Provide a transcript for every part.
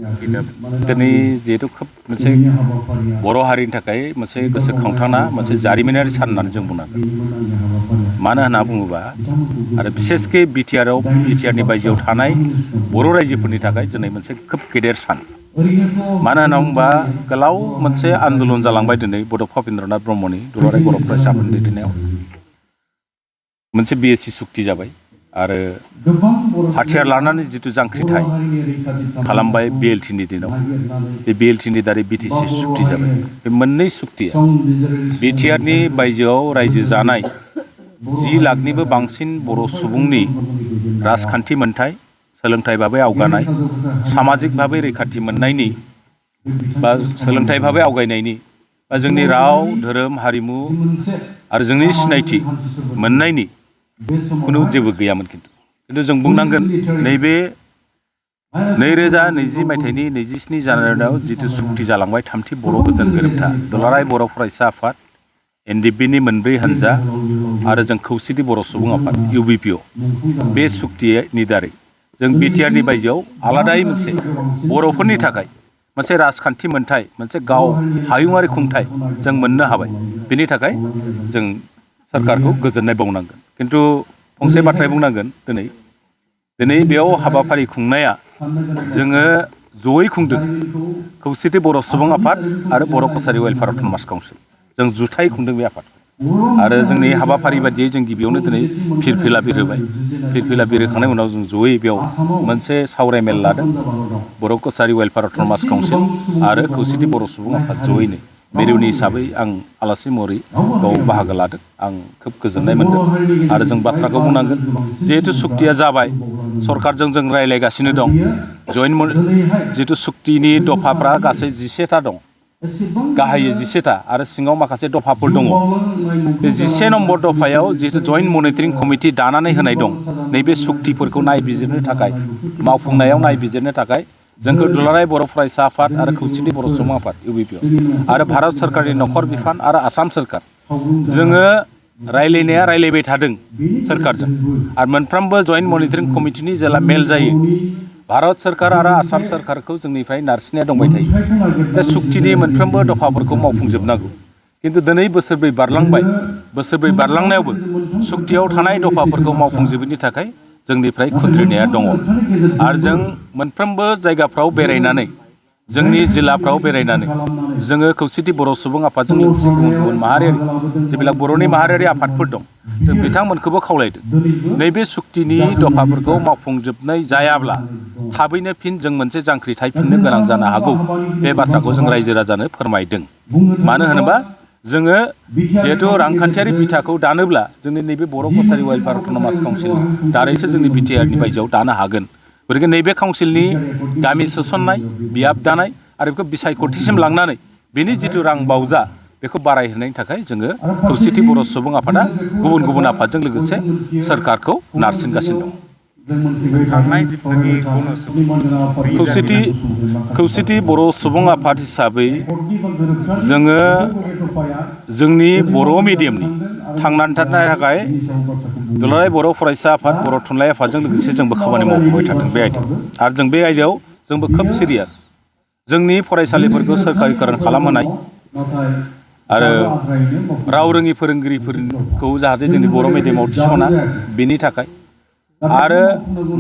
दिनै जिहेतु खोब मोनसे बर' हारिनि थाखाय मोनसे गोसोखांथावना मोनसे जारिमिनारि सान होननानै जों बुंनांगोन। मानो होनना बुङोबा आरो बिसेसके बिटिआरनि बायजोआव थानाय बर' रायजोफोरनि थाखाय दिनै मोनसे खोब गेदेर सान। मानो होनना बुङोबा गोलाव मोनसे आन्दलन जालांबाय दिनै बड'फा उपेन्द्रनाथ ब्रह्मनि दुलाराय बर' फरायसा आफादनि दैदेननायाव मोनसे बिएसि सुक्ति जाबाय आरो हाथियार लानानै जिथु जांख्रिथाय खालामबाय बिएलटिनि दिनाव बे बिएलटिनि दारै बिटिसि सुक्ति जाबाय। बे मोननै सुक्तिया बिटिआरनि बायजोआव रायजो जानाय 10 लाखनिबो बांसिन बर' सुबुंनि राजखान्थि मोनथाय सोलोंथाइ भाबै आवगानाय सामाजिक भाबै रैखाथि मोननायनि बा सोलोंथाइ भाबै आवगायनायनि बा जोंनि राव धोरोम हारिमु आरो जोंनि सिनायथि मोननायनि खुनु जेबो गैयामोन। खिन्थु जों बुंनांगोन नैबे 2020 मायथाइनि 27 जानुवारियाव जिथु सुक्ति जालांबाय थामथि बर' गोजोन गोरोबथा दुलाराय बर' फरायसा आफाद एनडिपिनि मोनब्रै हानजा आरो जों खौसेथि बर' सुबुं आफाद UBPO बे सुक्तिनि दारै जों बिटिआरनि बायजोआव आलादायै मोनसे बर'फोरनि थाखाय मोनसे राजखान्थि मोनथाय मोनसे गाव हायुङारि खुंथाय जों मोननो हाबाय। बेनि थाखाय जों सरकारखौ गोजोननाय बावनांगोन। खिन्थु फंसे बाथ्राय बुंनांगोन दिनै बेयाव हाबाफारि खुंनाया जोङो जयै खुंदों खौसेथि बर' सुबुं आफाद आरो बर' कसारि वेलफेयार अट'नमास काउन्सिल जों जुथायै खुंदों बे आफादखौ आरो जोंनि हाबाफारि बायदियै जों गिबियावनो दिनै फिरफिला बिरहोबाय। फिरफिला बिरहोखांनायनि उनाव जों जयै बेयाव मोनसे सावराय मेल लादों बर' कसारि वेलफेयार अट'नमास काउन्सिल आरो खौसेथि बर' सुबुं आफाद जयैनो मिरुनि हिसाबै आं आलासि महरै बेयाव बाहागो लादों। आं खोब गोजोननाय मोनदों आरो जों बाथ्राखौ बुंनांगोन जिहेतु सुक्तिया जाबाय सरकारजों जों रायज्लायगासिनो दं जिथु सुक्तिनि दफाफ्रा गासै 11टा दं गाहायै 11टा आरो सिङाव माखासे दफाफोर दङ। बे 11 नम्बर दफायाव जिहेतु जइन्ट मनिटरिं कमिटि दानानै होनाय दं नैबे सुक्तिफोरखौ नायबिजिरनो थाखाय मावफुंनायाव नायबिजिरनो थाखाय जोंखौ दुलाराय बर' फरायसा आफाद आरो खौसेथि बर' सुबुं आफाद UBPO आरो भारत सरकारनि नखर बिफान आरो आसाम सरकार जोङो रायलायनाया रायलायबाय थादों सरकारजों आरो मोनफ्रोमबो जइन्ट मनिटरिं कमिटिनि जेला मेल जायो भारत सरकार आरो आसाम सरकारखौ जोंनिफ्राय नारसिननाया दंबाय थायो। बे सुक्तिनि मोनफ्रोमबो दफाफोरखौ मावफुंजोबनांगौ। खिन्थु दिनै बोसोरब्रै बारलांबाय बोसोरब्रै बारलांनायावबो सुक्तियाव थानाय दफाफोरखौ मावफुंजोबैनि थाखाय जोंनिफ्राय खुद्रिनाया दङ आरो जों मोनफ्रोमबो जायगाफ्राव बेरायनानै जोंनि जिल्लाफ्राव बेरायनानै जोङो खौसेथि बर' सुबुं आफादजों लोगोसे गुबुन गुबुन माहारियारि जेब्ला बर'नि माहारियारि आफादफोर दं जों बिथांमोनखौबो खावलायदों नैबे सुक्तिनि दफाफोरखौ मावफुंजोबनाय जायाब्ला थाबैनो फिन जों मोनसे जांख्रिथायफिननो गोनां जानो हागौ। बे बाथ्राखौ जों रायजो राजानो फोरमायदों। मानो होनोबा जोङो जिहेतु रांखान्थियारि बिथाखौ दानोब्ला जोंनि नैबे बर' कसारि वेलफेयार अट'नमास काउन्सिल दारैसो जोंनि बिटिआरनि बायजोआव दानो हागोन। गतिके नैबे काउन्सिलनि गामि सोसननाय बियाब दानाय आरो बेखौ बिसायख'थिसिम लांनानै बेनि जिथु रां बावजा बेखौ बारायहोनायनि थाखाय जोङो खौसेथि बर' सुबुं आफादा गुबुन गुबुन आफादजों लोगोसे सरकारखौ नारसिनगासिनो दं। खौसेथि बर' सुबुं आफाद हिसाबै जोङो जोंनि बर' मिडियामनि थांनानै थानायनि थाखाय दुलाराय बर' फरायसा आफाद बर' थुनलाइ आफादजों लोगोसे जोंबो खामानि मावबोबाय थादों बे आयदायाव आरो जों बे आयदायाव जोंबो खोब सिरियास जोंनि फरायसालिफोरखौ सोरखारिकरन खालामहोनाय आरो राव रोङि फोरोंगिरिफोरखौ जाहाथे जोंनि बर' मिडियामाव थिसना बेनि थाखाय आरो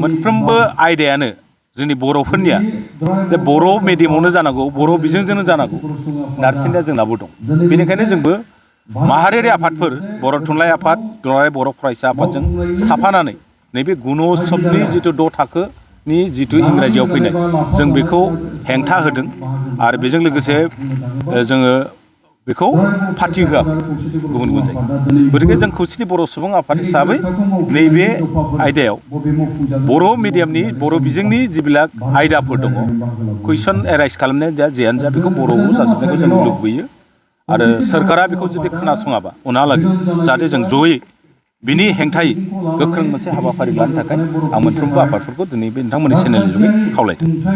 मोनफ्रोमबो आयदायानो जोंनि बर'फोरनिया जे बर' मिडियामावनो जानांगौ बर' बिजोंजोंनो जानांगौ नारसिननाया जोंनाबो दं। बेनिखायनो जोंबो माहारियारि आफादफोर बर' थुनलाइ आफाद दुलाराय बर' फरायसा आफादजों थाफानानै नैबे गुण'त्सबनि जिथु 6 थाखोनि जिथु इंराजियाव फैनाय जों बेखौ हेंथा होदों आरो बेजों लोगोसे जोङो बेखौ फाथि होआखै गुबुन गुबुन जायगायाव। गतिके जों खौसेथि बर' सुबुं आफाद हिसाबै नैबे आयदायाव बर' मिडियामनि बर' बिजोंनि जिबिलाक आयदाफोर दङ कुइसन एराइज खालामनायानो जा जेयानो जा बेखौ बर'आव जाजोबनायखौ जों लुबैयो आरो सोरखारा बेखौ जुदि खोनासङाबा उनहालागै जाहाथे जों जयै बिनि हेंथायै गोख्रों मोनसे हाबाफारि लानो थाखाय आं मोनफ्रोमबो आफादफोरखौ दिनै बे नोंथांमोननि चेनेलनि जोहै खावलायदों।